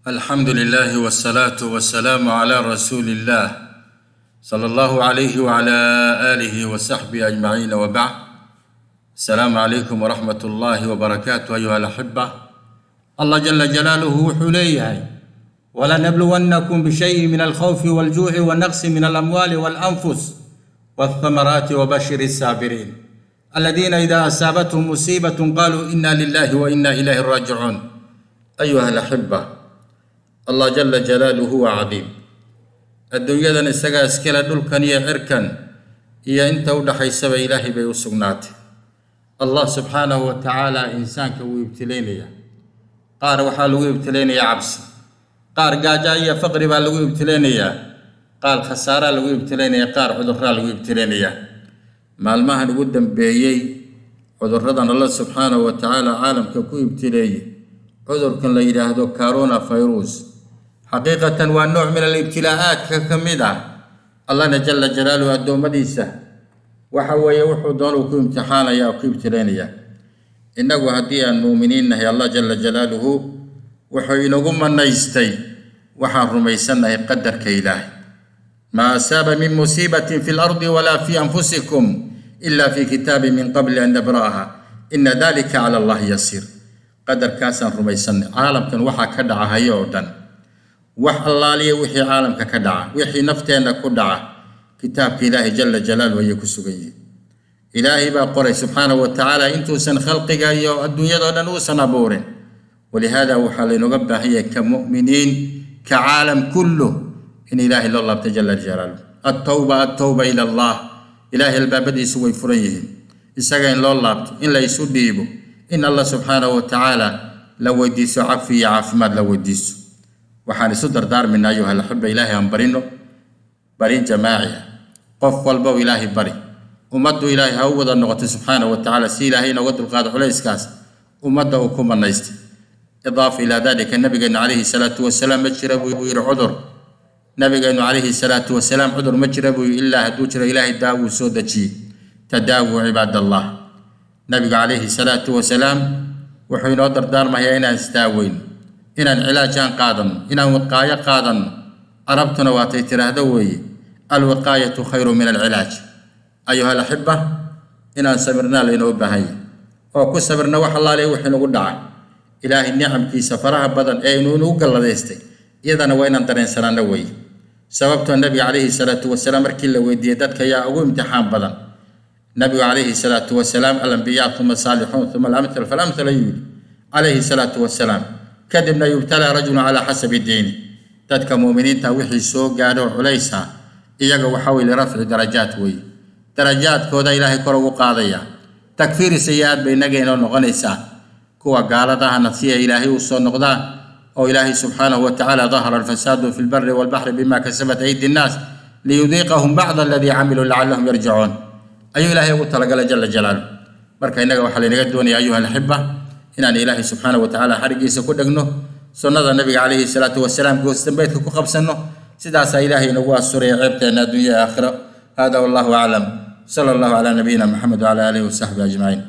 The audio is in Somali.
الحمد لله والصلاة والسلام على رسول الله صلى الله عليه وعلى آله وصحبه أجمعين وبعد. السلام عليكم ورحمة الله وبركاته أيها الأحبة. الله جل جلاله وحليه: ولنبلونكم بشيء من الخوف والجوع والنقص من الأموال والأنفس والثمرات وبشر الصابرين الذين إذا أصابتهم مصيبة قالوا إنا لله وإنا إليه راجعون. أيها الأحبة، Allah jala jalaaluhu waa cadiim. Adduunyadan isagaa iskale, dhulkan iyo cirkan iyo inta u dhaxaysaba Ilaahay bay u sugnaatay. Allah subxaanahu wa tacaala insaanka wuu ibtilaynayaa. Qaar waxaa lagu ibtilaynayaa cabsi, qaar gaaja iyo faqri baa lagu ibtilaynayaa, qaar khasaaraa lagu ibtilaynayaa, qaar cudurraa lagu ibtilaynayaa. Maalmahan ugu dambeeyey cudurradan Allah subxaanahu wa tacaala caalamka ku ibtileeyey, cudurkan la yidhaahdo corona virus, xaqiiqatan waa nooc min alibtilaa'aadka ka mid ah. Allahna jala jalaaluhu addoommadiisa waxa weeye wuxuu doonuu ku imtixaanaya oo ku ibtilaynayaa. Innagu haddii aan muuminiin nahay, Allah jala jalaaluhu wuxuu inagu manaystay waxaan rumaysannahay qadarka Ilaahay: maa asaaba min musiibatin fi lardi walaa fi anfusikum ila fi kitaabin min qabli an nabra'aha ina dalika cala Allahi yasiir. Qadarkaasaan rumaysanay. Caalamkan waxaa ka dhacahaya oo dhan, wax allaaliya wixii caalamka ka dhaca, wixii nafteenna ku dhaca, kitaabka Ilaahay jala jalaaluhu ayay ku sugan yihiin. Ilaahay baa qoray subxaanahu wa tacaala intuusan khalqiga iyo adduunyadoo dhan uusan abuurin. Walihaada waxaa laynooga baahan yahay ka mu'miniin, ka caalam kulluh, in Ilaahay loo laabtay jala jalaaluhu. Attawba, attawba ila Allah. Ilaahay albaabadiisu way furan yihiin. Isaga in loo laabto, in la isu dhiibo, in Allah subxaanahu wa tacaala la weydiiso cafi iyo caafimaad la weydiiso. Waxaan isu dardaarmayna, ayuha alaxiba, Ilaahay aan barino, barin jamaaci ah. Qof walba Ilaahay bari, ummaddu Ilaahay ha u wada noqotay subxaanahu wa tacaala, si Ilaahay inooga dulqaado culayskaas ummadda uu ku manaystay. Idaafa ilaa dalika, nabigeenu calayhi salaatu wasalaam ma jira buu yidhi cudur. Nabigeenu calayhi salaatu wasalaam cudur ma jira buu yidhi, ilaa hadduu jiro Ilaahay daawuu soo dejiyey. Tadaawuu, cibaad Allah. Nabigu calayhi salaatu wasalaam wuxuu inoo dardaarmayaa inaan isdaaweyn, inaan cilaajaan qaadanno, inaan wiqaayo qaadanno. Carabtuna waatay tiraahdo weeye: alwiqaayatu khayru min alcilaaj. Ayuha alaxiba, inaan sabirnaa laynoo baahan yahay, oo ku sabirna wax allaaliya wixii nagu dhaca. Ilaahay nicamkiisa faraha badan ee inuu inagu galladaystay iyadana waa inaan dareensanaano weeye. Sababtoo nabiga calayhi salaatu wasalaam markii la weydiiyey dadka yaa ugu imtixaan badan, nabigu calayhi salaatu wasalaam alambiyaa uma saalixuun uma alamthal falamthal ayuu yidhi calayhi salaatu wasalaam. Kadibna yubtalaa rajulun calaa xasabi diini. Dadka mu'miniinta wixii soo gaadho culaysa iyaga waxa weye lirafci darajaat weeye, darajaadkooda Ilaahay kor ugu qaadaya. Takfiiri sayi-aad bay innaga inoo noqonaysaa. Kuwa gaaladahana si ay Ilaahay u soo noqdaan, oo Ilaahay subxaanahu wa tacaala dahara alfasaadu fi lbari walbaxri bima kasabat aydi nnaas liyudiiqahum bacda aladii camiluu lacallahum yarjicuun, ayuu Ilaahay ugu talagalay jala jalaaluh. Marka innaga waxaa laynaga doonaya, ayuha alaxiba, inaan Ilaahay subxaanahu wa tacaala xarigiisa ku dhegno, sunnada nabiga calayhi salaatu wasalaam goosdambeedka ku qabsanno. Sidaasaa Ilaahay inagu asuraya ceebteenna adduunya aakhiro. Hada wallahu aclam. Sala Allahu calaa nabiyina Maxamed wacala aalihi wasaxbihi ajmaciin.